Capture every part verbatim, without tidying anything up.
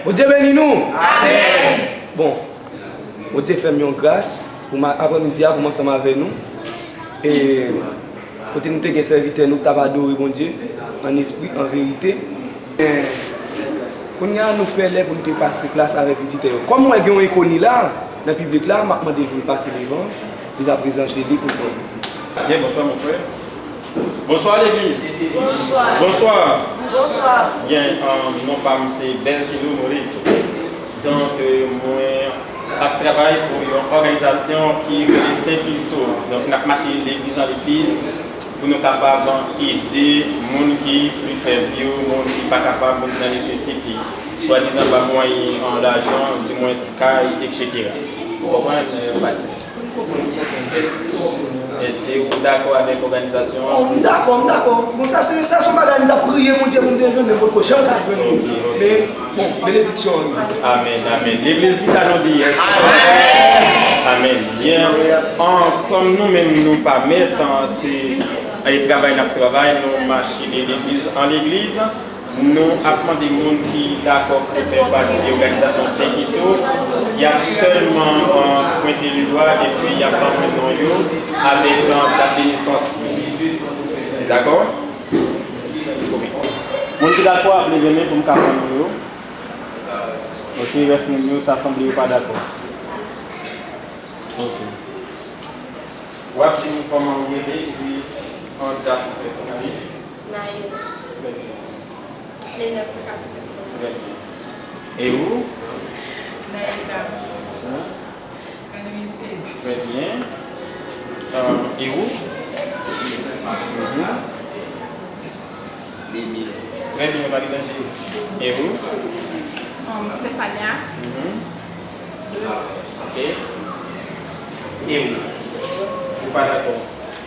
Bondye beni nou! Amèn! Bon, Bondye fè m yon gras pou m, aprèmidi a, pou m ansanm avè nou. E kote nou te gen sèvitè nou k t ap adore Bondye an espri, an verite. Men, kounye a nou fè lè pou nou te pase plas avèk vizitè yo. Kòm m wè gen yon enkoni la, nan piblik la, m ap mande l pou l pase devan, li va prezante li pou nou. Byen, bonswa, mon frè. Bonswa, legliz. Bonswa. Bonswa. Bonswa. Byen, um, non pa m se Bertino Maurice. Donk, euh, mwen ap travay pou yon òganizasyon ki rele Senkiso. Donk, n ap mache legliz an legliz pou nou kapab ede moun ki pli fèb yo, moun ki pa kapab, moun ki nan nesesite. Swadizan pa mwayen an lajan, dimwens kay, etsetera. Ou konprann, euh, pastè? Èske ou dakò avèk òganizasyon an? Oh, m dakò, m dakò. Bon, sa se, sa se yon bagay m t ap priye Bondye pou m te jwenn, men m potko janm ka jwenn li. Men, bon, benediksyon an rive. Amèn, amèn. Legliz, kisa nou di? Èske amèn. Amèn. Byen. An, kòm nou menm nou pa mèt, an, se, e, travay n ap travay, nou mache de legliz an legliz. Nou ap mande moun ki dakò pou fè pati òganizasyon Senkiso. Y ap sèlman, euh, pwente didwa epi y ap ban mwen non yo avèk, euh, dat de nesans yo. Dakò? Ok. Moun ki dakò ap leve men pou m ka pran non yo. Ok, rès moun yo ta sanble yo pa dakò. Ok. W ap di m kòman ou rele epi, euh, dat ou fèt. Nayo. Trè byen. Mil nèf san katrevenntwa. Trè byen. E ou? Naïka. Hum? Katrevennsèz. Trè byen. Euh, e ou? Dis. Mhm. De mil. Trè byen, pa gen danje. E ou? Um, Stefania. Mhm. Ok. E ou? Ou pa dakò?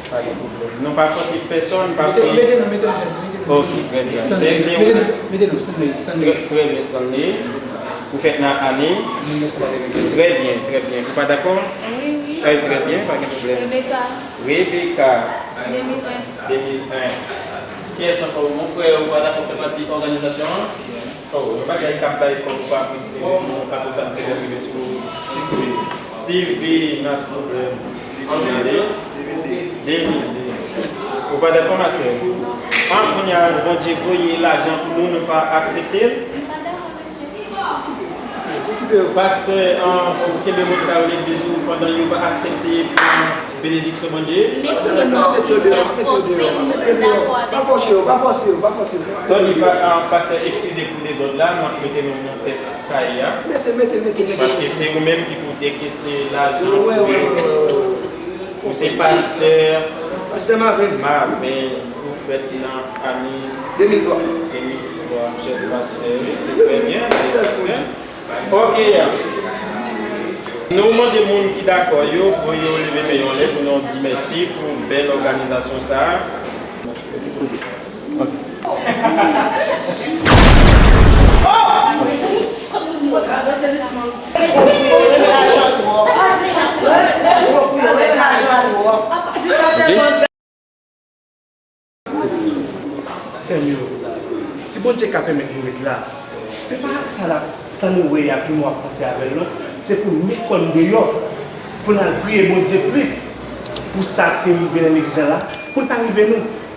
Pa gen pwoblèm. Nou pa fòse pèsonn paske mete, mete non, mete non, mete non. Ok, trè byen. Stanley, se, se mete non, mete non, Stanley, Stanley. Trè, trè byen, Stanley. Ou fèt nan ane? Mil nèf san katrevennkèz. Trè byen, trè byen. Ou pa dakò? Wi, wi. Trè, trè byen, pa gen pwoblèm. Rebecca. Rebecca. De mil en. De mil en. Kiyès ankò? Mon frè, ou pa dakò fè pati òganizasyon an? Oh, yon bagay k ap bay kòb ou pa preskri, nou pa kontan se lè rive sou Steve V, not problem. De mil de. De mil de. Ou pa dakò, ma sè? An, kounye a, Bondye voye lajan pou nou, nou pa aksepte l? Pastè, an, kenbe moun sa yo legliz ou pandan yo pa aksepte pran benediksyon Bondye? Mete yo deyò, mete yo deyò, mete yo deyò. Pa fòse yo, pa fòse yo, pa fòse yo. Sòdi, pa, ah, pastè, eskize pou dezòd la, nou ap mete nou nan tèt kay la. Mete, mete, mete, mete. Paske se ou menm ki pou dekese lajan pou yo. Ou se pastè. Pastè Mavens. Mavens, ou fèt nan ane de mil twa. De mil twa, jèn pastè, wi, se trè byen, jèn pastè. Ok. Nou mande moun ki dakò yo pou yo leve men yo anlè pou nou di mèsi pou bèl òganizasyon sa a. Ok. Sè m yo, si Bondye ka pèmèt nou ret la, se pa sa la, sa nou wè a pou nou ap panse avè l non, se pou n met kò n deyò, pou n al priye Bondye plis, pou sa k te rive nan legliz la la, pou l pa rive nou.